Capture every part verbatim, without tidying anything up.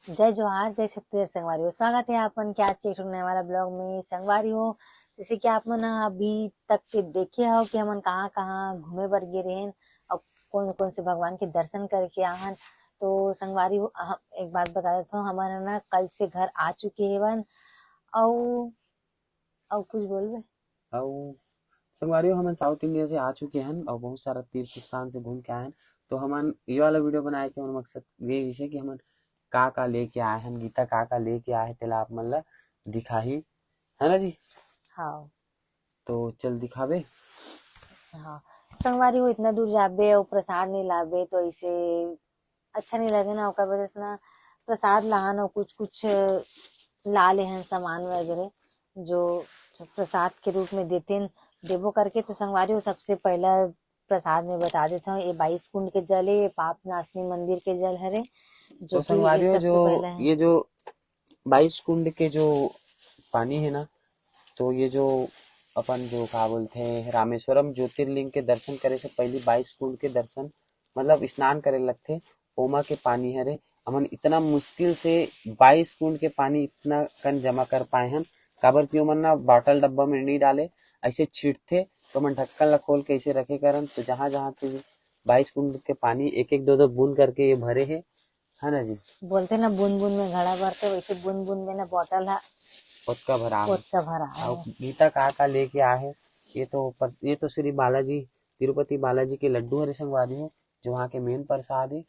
जय जोहार, जय छत्तीसगढ़ संगवारी हो। स्वागत है आपन के आज के एक ठो नए वाला ब्लॉग में। संगवारी हो, जैसे कि आप मन ह अभी तक के देखे हो कि हमन कहाँ-कहाँ घूमे बर गे रहेन और कौन-कौन से भगवान के दर्शन करके आहन। तो संगवारी हो, अह-, एक बात बता देता हूँ, हमन ह ना कल से घर आ चुके हेवन। अउ, अउ कुछ बोलबे? अउ संगवारी हो, हमन साउथ इंडिया से आ चुके हन और बहुत सारा तीर्थ स्थान से घूम के आए हन। तो हमन ये वाला वीडियो बनाए के हमर मकसद ये रहिसे कि हमन का-का लेके आए हन, गीता का-का लेके आए हे, तेला आप मन ला दिखाही, है ना जी? हाँ। तो चल दिखाबे। हाँ, संगवारी हो, इतना दूर जाबे और प्रसाद नहीं लाबे तो ऐसे अच्छा नहीं लगे ना, ओकर वजह से ना प्रसाद लाहन और कुछ-कुछ ला लेहन सामान वगैरह, जो प्रसाद के रूप में देतेन, देबो करके। तो संगवारी हो, सबसे पहला प्रसाद में बता देता हूँ, ये बाईस कुंड के जल है, ये पाप नाशनी मंदिर के जल हरे, जो तो कि ये संगवारी हो, सबसे जो पहला है। ये जो बाईस कुंड के जो पानी है ना, तो ये जो अपन जो का बोलते हैं, रामेश्वरम ज्योतिर्लिंग के दर्शन करे से पहले बाईस कुंड के दर्शन, मतलब स्नान करे लगथे, ओमा के पानी हरे। हमन इतना मुश्किल से बाईस कुंड के पानी इतना कन जमा कर पाए हन, काबर कि ओमन ना बॉटल डब्बा में नहीं डाले, ऐसे छींटथे, तो हमन ढक्कन ला खोल के ऐसे रखे करन। तो जहाँ जहाँ के बाईस कुंड के पानी एक एक दो दो बूंद करके ये भरे हे, है ना जी? बोलते ना, बूंद बूंद में घड़ा भरते, वैसे बूंद बूंद में ना बॉटल हा ओतका भरा हे। ओतका भरा हे। अउ गीता का का लेके आ हे, ये तो पर, ये तो श्री बालाजी, तिरुपति बालाजी के लड्डू हरे संगवारी हो, जो वहाँ के मेन प्रसाद हे।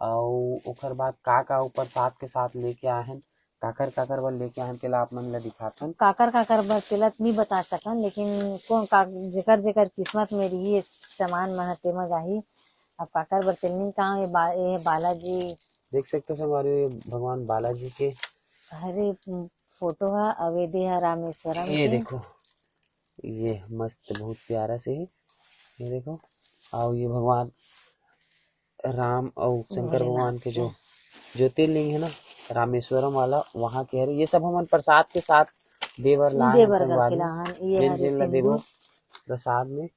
अउ ओकर बाद का का उ प्रसाद के साथ लेके आए हन, काकर काकर बर लेके आए हन, तेला आप मन ला दिखाथन। काकर काकर बर तेला त नहीं बता सकन, लेकिन कौन का, जेकर जेकर किस्मत में रही ये सामान मन ह, तेमा जाही। अब काकर बर तेल नहीं कहा, ये बा-, ये बालाजी। देख सकते हो संगवारी हो, ये भगवान बालाजी के हरे फोटो ह, अवेदे ह रामेश्वरम ये के। देखो, ये मस्त, बहुत प्यारा से है, ये देखो। अउ ये भगवान राम अउ शंकर भोलेनाथ भगवान के जो के। ज्योतिर्लिंग है ना, रामेश्वरम वाला, वहाँ के हरे। ये सब हमन प्रसाद के साथ देवर ला दे हैं बर संगवारी करके हो। लाहन, ये जेन हरे जेन ला देबो सिंदूर। प्रसाद में।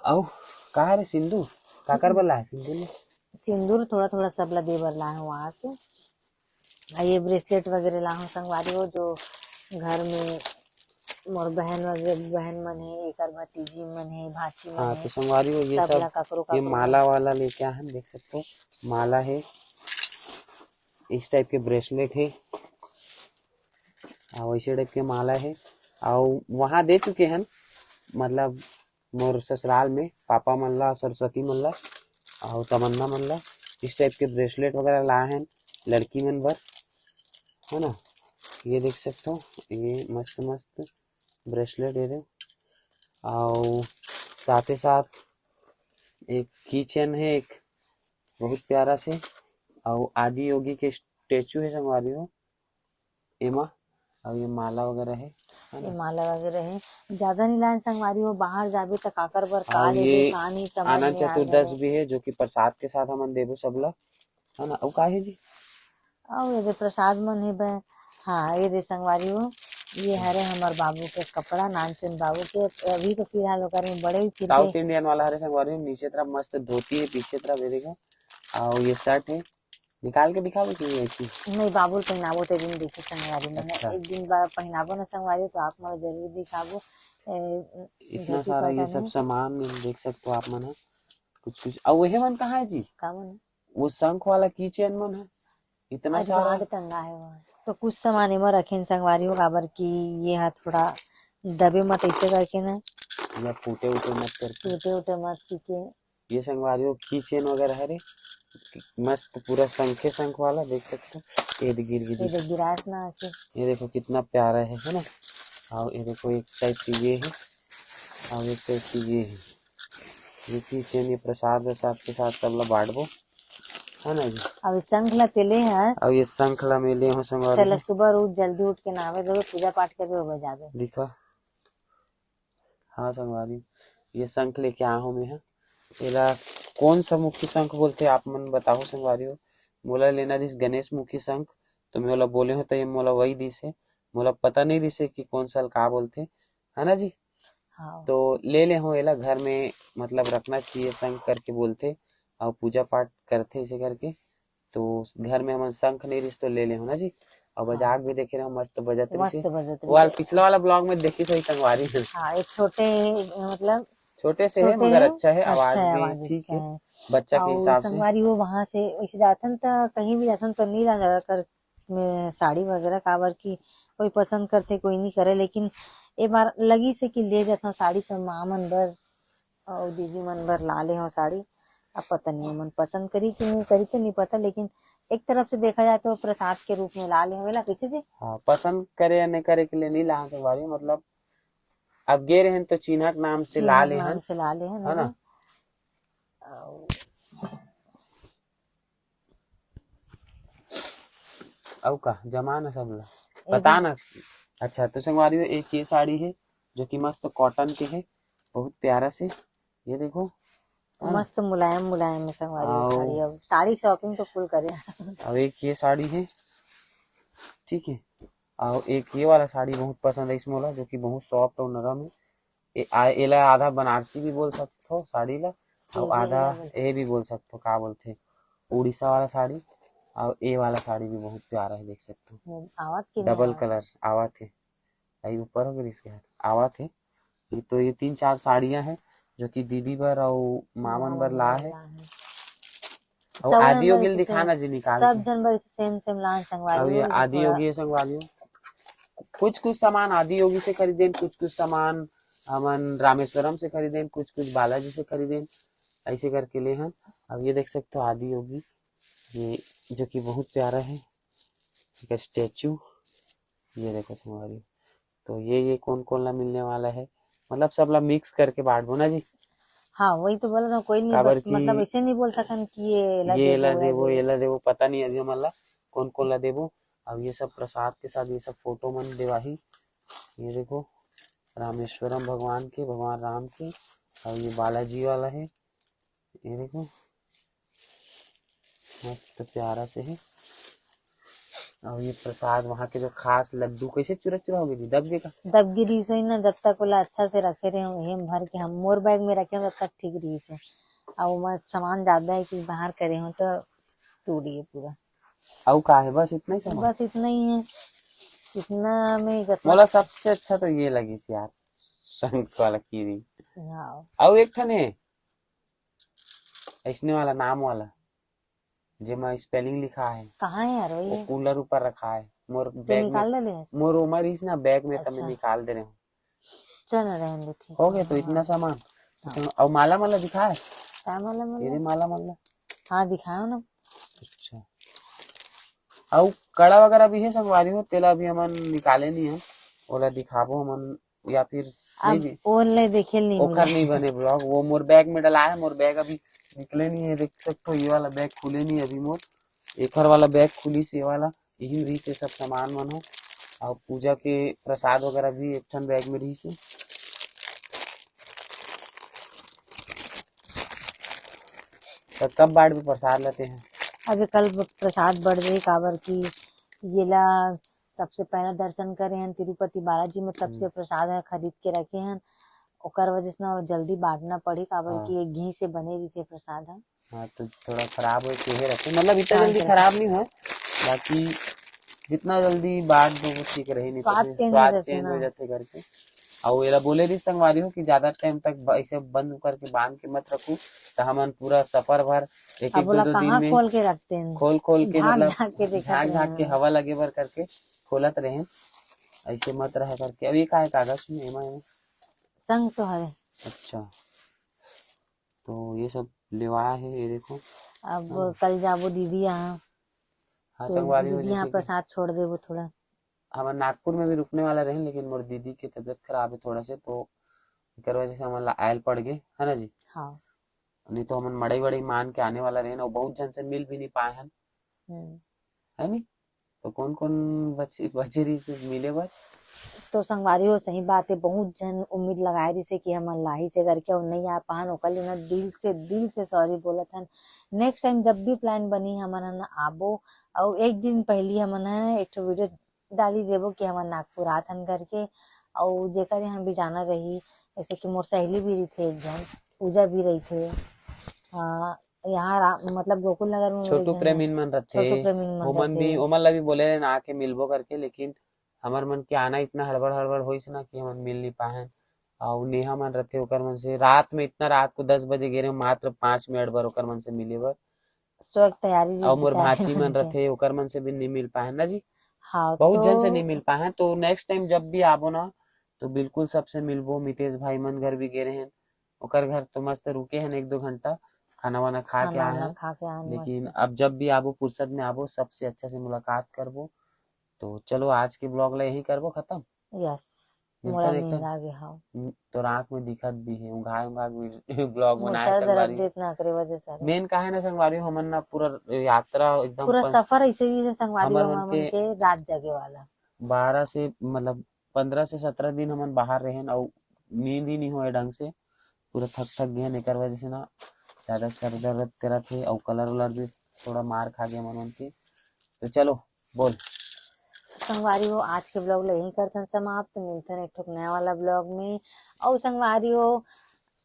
अउ का हरे सिंदूर? काकर बर ला है सिंदूर में? सिंदूर थोड़ा थोड़ा सब ला दे बर ला है वहाँ से। आ ये ब्रेसलेट वगैरह लाहूँ संगवारी हो, जो घर में मोर बहन वगैरह, बहन मन हे, एकर भतीजी मन हे, भांची मन हाँ, हे, तो संगवारी हो, ये सब सब ला ककरो ये ककरो माला वाला लेके आए हन, देख सकते हो, माला है, इस टाइप के ब्रेसलेट है, हाँ, वैसे टाइप के माला है, और वहाँ दे चुके हैं, मतलब मोर ससुराल में पापा मन ला, सरस्वती मन ला, अउ तमन्ना मन ला इस टाइप के ब्रेसलेट वगैरह लाए हैं लड़की मन बर, है ना। ये देख सकते हो, ये मस्त मस्त ब्रेसलेट ये दे, अउ साथे साथ एक की चेन है, एक बहुत प्यारा से, अउ आदि योगी के स्टैचू है संगवारी हो। एमा अउ ये माला वगैरह है, है ये ना? माला वगैरह है, ज्यादा नहीं लान संगवारी हो, बाहर जाबे त काकर बर का अउ लेबे, ये का नहीं, समझ आनंद नहीं आवे चतुर्दश हवे। भी है, जो कि प्रसाद के साथ हमन देबो सबला, है ना? अउ का है जी? अउ ये दे प्रसाद मन है बे, हाँ, ये दे संगवारी हो, ये हरे हमर बाबू के कपड़ा, नानचुन बाबू के, अभी तो फिलहाल ओकर में बड़े ही फिर साउथ इंडियन वाला हरे संगवारी हो, नीचे तरफ मस्त धोती है, पीछे तरफ ये देखो, अउ ये शर्ट है, निकाल के दिखाबो कि ऐसी? नहीं, बाबू ल पहिनाबो ते दिन देखी संगवारी मन। अच्छा। एक दिन बा-, पहिनाबो ना संगवारी, तो आप मन जरूर दिखाबो। ए, इतना धोती सारा ये सब सामान देख सकते हो आप मन ह। कुछ कुछ। अउ वही मन कहाँ है जी? का मन? वो शंख वाला की चेन मन है। इतना आज सारा। आग टंगा है वहाँ। तो कुछ सामान एमा रखेन संगवारी हो, काबर कि ये हा थोड़ा दबे मत ऐसे करके ना। या फूटे उटे मत करके। टूटे उटे मत करके। ये संगवारी हो, की चेन वगैरह हरे, मस्त पूरा शंखे शंख वाला देख सकते हो। ये दे गिर गिर ये दे गिरास ना आके। ये देखो कितना प्यारा है, है ना। और ये देखो एक टाइप की ये है, और एक टाइप की ये है। ये की चेन, ये प्रसाद वसाद के साथ सब ला बांटबो, है ना जी। अब शंख ला तेले है। अब ये शंख ला मैं ले हूँ संगवारी चलो हो। सुबह रोज जल्दी उठ के नहावे धोवे, पूजा पाठ करके हो जावे। दिखा। हाँ संगवारी, ये शंख लेके आया हूँ मैं, हाँ। एला कौन सा मुखी शंख बोलथे, आप मन बताओ संगवारी हो। मोला लेना रिस गणेश मुखी शंख, तो मैं ओला बोले हूँ, तो ये मोला वही दिस है। मोला पता नहीं रिस है कि कौन सा का बोलथे, है ना जी? हाँ। तो ले ले हूँ एला, घर में मतलब रखना चाहिए शंख करके बोलथे, और पूजा पाठ करथे ऐसे करके। तो घर में हमन शंख नहीं रिहिस तो ले ले हो ना जी। और हाँ। बजाक भी देखे रहे, मस्त बजत रहिस मस्त हे। बजत वो वाला रहिस हे। पिछला वाला vlog में देखिस होही संगवारी। हाँ, ये छोटे, मतलब छोटे से है छोटे मगर है, अच्छा है, आवाज अच्छा है, भी आवाज ठीक अच्छा है है। बच्चा के और हिसाब से। संगवारी वो वहां से वैसे जाथन त कहीं भी जाथन त नहीं लान ज्यादातर में साड़ी वगैरह, काबर की कोई पसंद करथे, कोई नहीं करे, लेकिन ए बार लगिस हे कि ले जाथन साड़ी त माँ मन बर और दीदी मन बर ला ले हो साड़ी। अब पता नहीं मन पसंद करी कि नहीं करी तो नहीं पता, लेकिन एक तरफ से देखा जाए तो प्रसाद के रूप में ला ले हो। वेला कैसे जी? हाँ, पसंद करे या नहीं करे के लिए नहीं लान संगवारी, मतलब अब गे रहन तो चिन्हा के नाम से ला चिन्हा ले के नाम हन, से ला ले हो है ना? और अउ का जमा ना सब ला एकदम। पता ना। अच्छा, तो संगवारी हो, एक ये साड़ी है जो कि मस्त कॉटन के है, बहुत प्यारा से। ये देखो, हाँ। मस्त मुलायम मुलायम में संगवारी हो आओ। साड़ी। अब साड़ी shopping तो full करे। अब एक ये साड़ी है, ठीक है, और एक ये वाला साड़ी बहुत पसंद है इसमें वाला, जो कि बहुत सॉफ्ट और नरम है। ए, आ, एला आधा बनारसी भी बोल सकते हो साड़ी ला, और ये आधा वाला बोल ये भी बोल सकते हो, का बोलते हैं, उड़ीसा वाला साड़ी। और ये वाला साड़ी भी बहुत प्यारा है, देख सकते हो, वो आवत की डबल नहीं कलर आवत है। आई ऊपर हो गई इसके हाथ, आवत है। ये तो ये तीन चार साड़ियां हैं जो कि दीदी बर और मामन बर ला है। ला है। और सब आदि बर योगी इसे दिखाना जी निकाल सब के। जन बर same same लान संगवारी अब ये हो, आदि थोड़ा योगी है संगवारी हो, कुछ कुछ सामान आदि योगी से खरीदेन, कुछ कुछ सामान हमन रामेश्वरम से खरीदेन, कुछ कुछ बालाजी से खरीदेन, ऐसे करके ले हन। अब ये देख सकते हो आदि योगी, ये जो कि बहुत प्यारा है, एक स्टैचू। ये देखो संगवारी, तो ये ये कौन कौन ला मिलने वाला है, मतलब सब ला मिक्स करके बांटबो ना जी। हाँ, वही तो बोला था, कोई नहीं काबर बत-, मतलब कि ऐसे नहीं बोल सकन कि ये ला ये ला देबो, देबो, ये ला देबो, पता नहीं अभी हमन ला कौन कौन ला देबो। अब ये सब प्रसाद के साथ ये सब फोटो मन देवाही। ये देखो रामेश्वरम भगवान के, भगवान राम के, और ये बालाजी वाला है। ये देखो मस्त प्यारा से है। और ये प्रसाद वहाँ के जो खास लड्डू कैसे चुरा चुरा हो गए जी, दब गए का? दब गिरी सोई ना, जब तक ओला अच्छा से रखे रहे हो, हेम भर के हम मोर बैग में रखे हो, तब तक ठीक रही से। अब ओमा सामान ज्यादा है कि बाहर करे हो तो टूट गए पूरा। अउ का है, बस इतना ही सामान? बस इतना ही है, इतना में इतना मोला सबसे अच्छा तो ये लगिस यार, शंख वाला कीरी। हाँ। अउ एक ठन है ऐसने वाला नाम वाला, जेमा स्पेलिंग लिखा है, कहाँ है यार वही वो है? कूलर ऊपर रखा है। मोर तो बैग में, निकाल ले ले। मोर उमर इस ना बैग में, तब मैं अच्छा। निकाल दे रहे हूँ। चल रहने दे, ठीक हो है। गया तो इतना सामान। हाँ। और माला माला दिखा है, क्या माला ये रे माला? माला माला। हाँ, दिखाओ ना। अच्छा, अउ कड़ा वगैरह भी है संगवारी हो, तेला अभी हमन निकाले नहीं है, ओला दिखाबो हमन या फिर नहीं अब दी-, ओन ले देखे नहीं ओखर मिले। नहीं बने ब्लॉग, वो मोर बैग में डला है, मोर बैग अभी निकले नहीं है। देख सकते हो ये वाला बैग खुले नहीं अभी मोर, एखर वाला बैग खुली से वाला, यही रही से सब सामान मन हो। और पूजा के प्रसाद वगैरह भी एक ठन बैग में रही से। तो कब बांटबे प्रसाद ला तेहा? अभी कल प्रसाद बढ़ जाई, काबर कि येला सबसे पहला दर्शन करे हन तिरुपति बालाजी में, तब से हम्म। प्रसाद है खरीद के रखे हन, ओकर वजह से ना जल्दी बांटना पड़ी, काबर हाँ। कि ये घी से बने रहिथे प्रसाद ह। हाँ, तो थोड़ा खराब हो के रखे, मतलब इतना शांत जल्दी रखे। खराब नहीं हो, बाकी जितना जल्दी बांट दो वो ठीक रहे, नहीं तो स्वाद फिर change हो स्वाद जाथे चेंज हो ना। जाथे करके। और एला बोले रही संगवारी हो कि ज्यादा टाइम तक ब-, ऐसे बंद करके बांध के मत रखो, तो हमन पूरा सफर भर एक एक अब दो बोला दो दिन कहाँ में खोल के रखते हैं? खोल खोल के, झांक मतलब झांक के देखत झांक झांक के रहेंगे। हवा लगे बर करके खोलत रहे, ऐसे मत रहे करके। अब ये का है कागज में, एमा, एमा? संग तो है। अच्छा, तो ये सब लेवाया है, ये देखो। अब हाँ। कल जाबो दीदी यहाँ, हाँ तो संगवारी हो, दीदी यहाँ जैसे कि प्रसाद छोड़ देबो थोड़ा। हमन नागपुर में भी रुकने वाला रहे, लेकिन मोर दीदी के तबीयत खराब है थोड़ा से, तो एकर वजह से हमन ला आयल पड़ गए, है ना जी? हाँ। नहीं तो हमन मड़ई वड़ई मान के आने वाला रहे ना, बहुत झन से मिल भी नहीं पाए हन, हम्म। है नी? तो कौन कौन बचे, बचे रही से मिले बर? तो संगवारी हो, सही बात है, बहुत झन उम्मीद लगाए रहिसे कि हमन लाही से करके, और नहीं आ पान, ओकर लिए ना दिल से, दिल से सॉरी बोलत हन। नेक्स्ट टाइम जब भी प्लान बनी, हमन ह ना आबो, और एक दिन पहली हमन ह एक ठो वीडियो डाली देबो कि हमन नागपुर आत हन करके। और जेकर यहाँ भी जाना रही, जैसे कि मोर सहेली भी रहिथे एक झन, पूजा भी रहिथे, हाँ, यहाँ रा-, मतलब गोकुल नगर में छोटू प्रेमीन मन रथे, छोटू प्रेमीन मन ओमन भी, ओमन ला भी बोले रहे ना आके मिलबो करके, लेकिन हमर मन के आना इतना हड़बड़ हड़बड़ होइस ना कि हमन मिल नहीं पाहन। अउ नेहा मन रथे, ओकर मन से रात में, इतना रात को दस बजे गे रहे, मात्र पाँच मिनट बर ओकर मन से मिले बर। स्वर्ग तैयारी अउ मोर भांची मन रथे, ओकर मन से भी नहीं मिल पाहन ना जी। हाँ, बहुत जन से नहीं मिल पाहन। तो नेक्स्ट टाइम जब भी आबो ना, तो बिल्कुल सबसे मिलबो। मितेश भाई मन घर भी गे रहे हैं, ओकर घर तो मस्त रुके हैं एक दो घंटा, खाना वाना खा के आए हैं। लेकिन अब जब भी आबो, फुर्सत में आबो, सबसे अच्छा से मुलाकात करबो। तो चलो, आज के ब्लॉग ला यही करबो खत्म। यस, मोला नींद आ गे हव। तोर आँख में दिखत भी है, उंघाय उंघाय ब्लॉग बनाए संगवारी। मेन का है ना संगवारी, हमन ना पूरा यात्रा एकदम पूरा सफर ऐसे ही है संगवारी, हमर मन के रात जगे वाला। बारह से, मतलब, पंद्रह से सत्रह दिन हमन बाहर रहेन अउ नींद ही नहीं होए ढंग से, पूरा थक थक गए। एकर वजह से ना ज्यादा सर दर्द करत है अउ कलर वलर भी थोड़ा मार खा गए मन के। तो चलो, बोल। संगवारी हो, आज के ब्लॉग ला यहीं करथन समाप्त। मिलथन एक ठोक नया वाला ब्लॉग में। अउ संगवारी हो,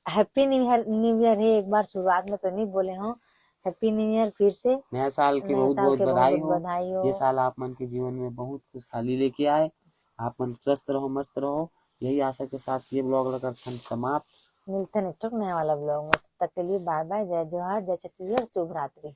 happy new year, new year है, एक बार शुरुआत में तो नहीं बोले हो, हैप्पी न्यू ईयर फिर से। नया साल के बहुत बहुत बधाई हो। ये साल आप मन के जीवन में बहुत खुशहाली लेके आए। आप मन स्वस्थ रहो, मस्त रहो। यही आशा के साथ ये ब्लॉग ला करथन समाप्त। मिलथन एक ठोक नया वाला ब्लॉग में, तब तक के लिए बाय बाय, जय जोहार, जय छत्तीसगढ़, शुभ रात्रि।